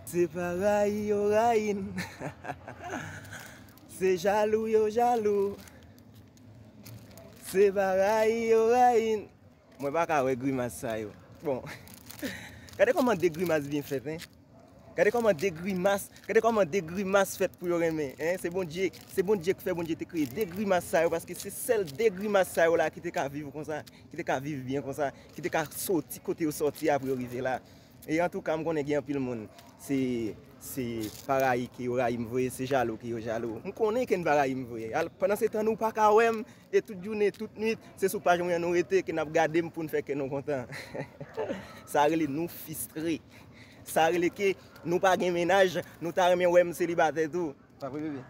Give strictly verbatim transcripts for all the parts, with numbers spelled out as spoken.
Se pa rayi yo rayi n. Se jalou yo jalou. Se pa rayi yo rayi n. Mwen pa ka wè grimas sa yo. Bon. Gade kòman de grimas byen fèt, en. Gade kòman de grimas, gade kòman de grimas fèt pou yo renmen, en. Se Bondye, se Bondye k fè Bondye te kreye de grimas sa yo, paske se sèl de grimas sa yo la ki te ka viv konsa, ki te ka viv byen konsa, ki te ka soti kote yo soti a pou yo rive la. E antouka, m konnen gen anpil moun, se, se pa rayi ke yo rayi m vre, se jalou ke yo jalou. M konnen ke n pa rayi m vre. Al, pandan se tan, nou pa ka wè m, e tout jounen, tout nwit, se sou paj mwen an nou rete, ke n ap gade m pou n fè kè nou kontan. Sa rele nou fistre. Sa rele ke nou pa gen mennaj, nou ta renmen wè m selibatè tou. Pa vre, bebe?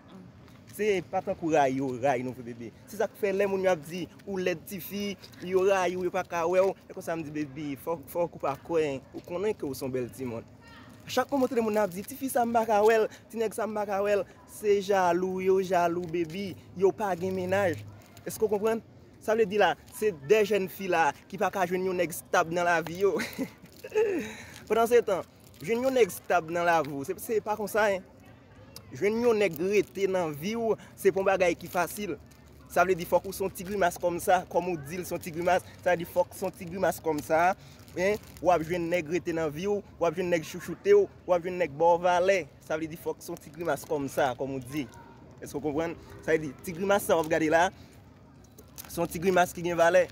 Se pa tankou rayi yo rayi nou vre, bebe. Se sa k fè lè moun yo ap di ou lèd tifi, yo rayi w, yo pa ka wè w. E konsa m di, bebe, fò, fòk ou pa kwè, ou konnen ke w se yon bèl timoun. Chak mwen m tande moun ap di, tifi sa m pa ka wè l, ti nèg sa m pa ka wè l, se jalou yo jalou, bebe. Yo pa gen mennaj. Èske w konprann? Sa vle di la, se de jèn fi la ki pa ka jwenn yon nèg stab nan lavi yo. Pandan se tan, jwenn yon nèg stab nan lavi w, se, se pa konsa, en. Jwenn yon nèg rete nan vi w, se pa yon bagay ki fasil. Sa vle di fòk ou se yon ti grimas kòmsa, kòm ou di l se yon ti grimas, sa vle di fòk se yon ti grimas kòmsa, en, w ap jwenn nèg rete nan vi w, w ap jwenn nèg chouchoute w, w ap jwenn nèg ba w valè. Sa vle di fòk se yon ti grimas kòmsa, kòm ou di. Èske w konprann? Sa vle di, ti grimas sa w ap gade la, se yon ti grimas ki gen valè.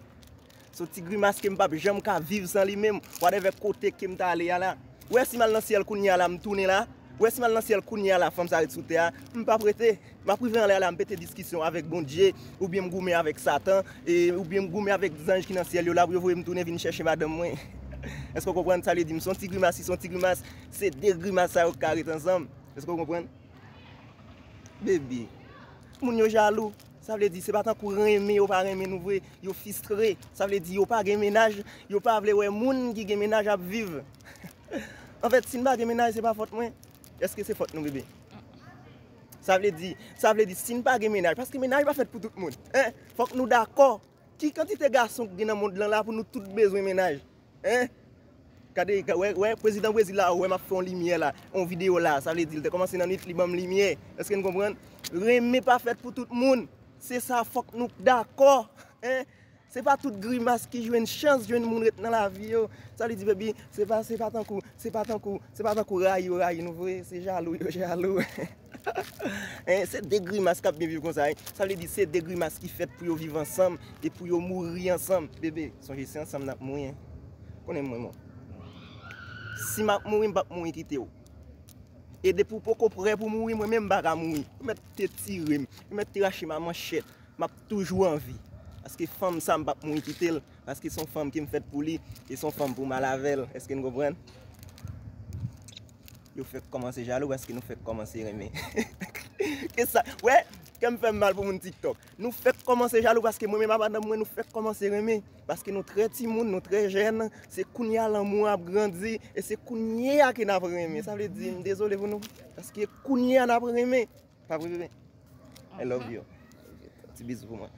Se yon ti grimas ke m p ap janm ka viv san li menm. Whatever kote ke m ta ale a la. Ou wè si m al nan syèl kounye a la, m tounen la. Ou wè si m al nan syèl kounye a la, fanm sa ret sou tè a. M p ap rete. M ap rive anlè a la, m pete diskisyon avèk Bondye, oubyen m goumen avèk Satan, e, oubyen m goumen avèk zanj ki nan syèl yo la, pou yo voye m tounen vin chèche madanm mwen. Èske w konprann sa vle di? M se yon ti grimas, li se yon ti grimas. Se de grimas sa yo k ka ret ansanm. Èske w konprann? Bebe, moun yo jalou. Sa vle di, se pa tankou renmen yo pa renmen nou vre. Yo fistre. Sa vle di, yo pa gen mennaj. Yo pa vle wè moun ki gen mennaj ap viv. Anfèt, si n pa gen mennaj, se pa fòt mwen. Èske se fòt nou, bebe? Sa vle di, sa vle di, si n pa gen mennaj, paske mennaj pa fèt pou tout moun. En, fòk nou dakò. Ki kantite gason ki gen nan mond lan la pou nou tout bezwen mennaj? En? Gade, ga-, wè, wè, prezidan Brezil la, wè, m ap fè yon limyè la, yon videyo la, sa vle di, l te kòmanse nan nwit, li ban m limyè. Èske n konprann? Renmen pa fèt pou tout moun. Se sa, fòk nou dakò. En? Se pa tout grimas ki jwenn chans, jwenn moun ret nan lavi yo. Sa vle di, baby, se pa, se pa tankou, se pa tankou, se pa tankou rayi yo rayi nou vre, se jalou yo jalou. En, se de grimas k ap byen viv konsa, en. Sa vle di se de grimas ki fèt pou yo viv ansanm e pou yo mouri ansanm. Bebe, sonje se ansanm n ap mouri, en. Konnen mwen, mwen. Si m ap mouri, m p ap mouri kite w. E depi w poko prè pou mouri, mwen menm m pa ka mouri. Yo mèt te tire m, yo mèt te rache m a manchèt. M ap toujou an vi. Paske fanm sa, m p ap mouri kite l. Paske se yon fanm ke m fèt pou li. E se yon fanm pou m al avè l. Èske n konprann? Yo fèk kòmanse jalou paske nou fèk kòmanse renmen. Ke sa? Wè, kè m fè m mal pou moun TikTok. Nou fèk kòmanse jalou paske mwen menm ak madanm mwen, nou fèk kòmanse renmen. Paske nou trè timoun, nou trè jèn. Se kounye a lanmou an ap grandi. E se kounye a ke n ap renmen. Sa vle di, m dezole pou nou. Paske kounye a n ap renmen. Pa vre, bebe? I love you. Ti bizou pou mwen.